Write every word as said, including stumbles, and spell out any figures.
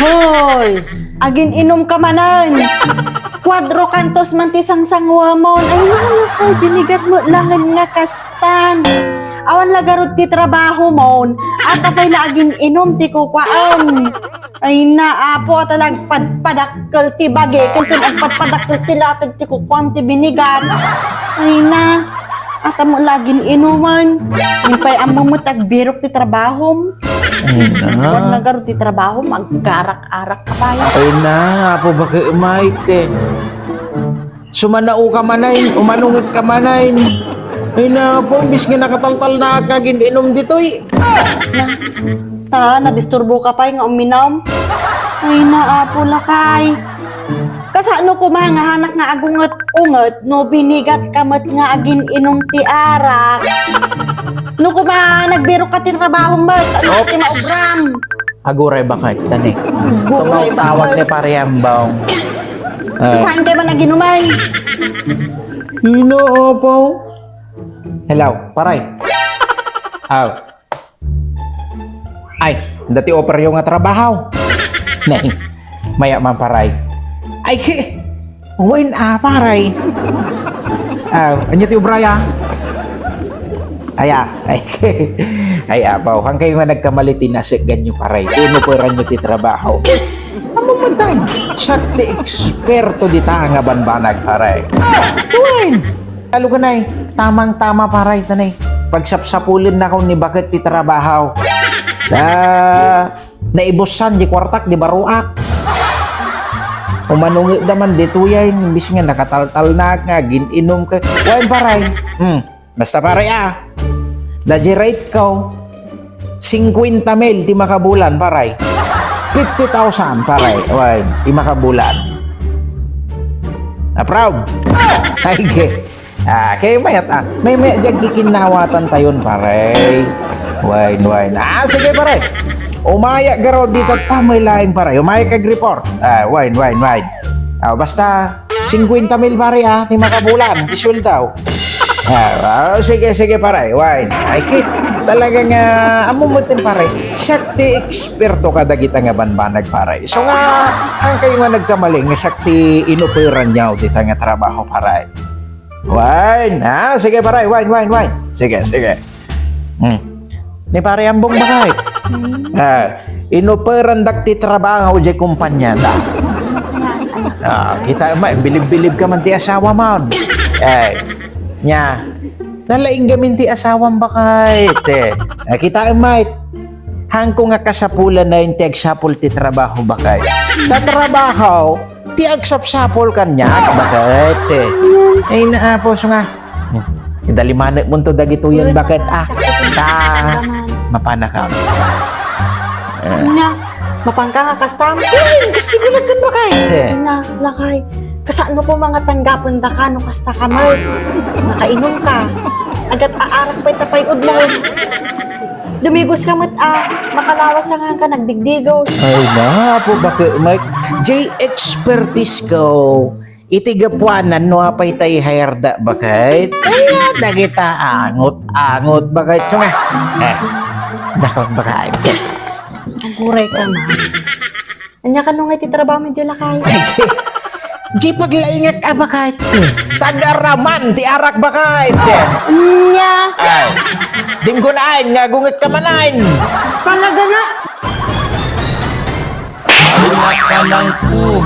Hoy! Agin-inumka manen! Kuatro kantos man ti sangsanguamon. Ay, naku, binigat met laeng nga kastan. Awan la garud ti trabahomon. Ata pay la agin-inum ti kukuam. Ay na, Apo, ata la agpadpadakkel ti bagi, ken, ken agpadpadakkel ti lateg ti kukuam ti binigat. Ay na, ata met la agin-inumon. Wen pay ammo met agbirok ti trabahom. Ay na. Wen na garud ti trabahom, agarak-arak ka pay. Ay na, Apo, baka umay, te. Sumanaoka manen, umanungekka manen. Ay na, Apo, imbes nga nakataltalnaak nga agin-inum ditoy. Na, ta, nadisturboka pay nga uminum? Ay na, Apo, lakay. Kasano koma nga hanak nga agunget-unget no binigatka met nga agin-inum ti arak? No koma nagbirokka ti trabahom met, ano ti maubram? Aguray, bakit, tani? Aguray, bakit? Tumawag ni Pare Ambong. Ah. Kumain kayo man naginuman. Ino, Apo? Hello, Pare. Aw. Ay, dati operyo nga trabaho. Nay, maya man, Pare. Ay, ki-, wen a, Pare. Aw, anya ti obraya? Ay, ah, ay, ay, Apo, haankayo nga nagkamali ti nasekganyo, Pare. Ti inuperanyo ti trabaho. Ammom man tayo, siak ti eksperto dita nga banbanag, Pare. Wen! Talo ka, Nay. Tamang-tama, Pare, ta, Nay. Pagsapsapulen nako ni baket ti trabaho. Da, naibusan di kuartak, di baruak. Umanungek da man ditoyen, imbis nga nakataltalnak nga agin-inum ka. Wen, Pare. Hmm. Basta, Pare, ah. Da di rate ko, singkwenta mil ti makabulan, Pare. Fifty thousand, Pare. Wen, ti makabulan. Approve. Ay, ge. Ah, kay mayat, ah. May, may, agkikinnawatan tayon, Pare. Wen, wen. Ah, sige, Pare. Umaya garud dita ta, may laeng, Pare. Umaya kag report. Ah, wen, wen, wen. Ah, basta, singkwenta mil, Pare, ah, ti makabulan, ti sueldo. Ah, ah, sige, sige, Pare. Wen. Ay, ki-, talaga nga, ammom met, Pare. Siak ti eksperto kadagita nga banbanag, Pare. So nga, haankayo nga nagkamali nga siak ti inuperanyo dita nga trabaho, Pare. Wen, ah, sige, Pare, wen, wen, wen. Sige, sige. Hmm. Ni Pare Ambong, bakit? Hmm. Ah, inuperandak ti trabaho di kumpanya da. Masayaan, anak. Ah, kita, ma, bilib-bilib ka man ti asawa mo. Eh, nya, nalaing gamin ti asawam, bakit? Eh, ah, kita, ma, haanko nga kasapulan na ti agsapul ti trabaho, bakit? Ta trabaho, ti agsapsapul kaniak, bakit? Ay, naapo, so nga. Idalimanek mo to dagitoyen, bakit? Ah, ta, mapanakam. Eh. Ina, mapanka nga kastam? Ay, kasti ko lang din, bakit? Ina, lakay. Kasano ko mga tanggapan da ka, no kasta ka, Mark? Nakainom ka. Agat aarak pa'y tapay udmo. Dumigos ka met a, makalawas a nga ka nagdigdigos. Ay, naapo, bakit, Mike? Jay expertise ko. Iti gapuanan, no apay tay hayarda, bakit? Ay, dagita, angot, angot, bakit? So nga, eh, dakot, bakit? Aguray ka, Mike. Ania kano nga iti trabaho mi, di lakay? Di paglaingek a baket. Tagaraman ti arak baket. Ania? Ay, dim ko naan nga gunget ka manan. Talaga nga? Anak ka ng pu-,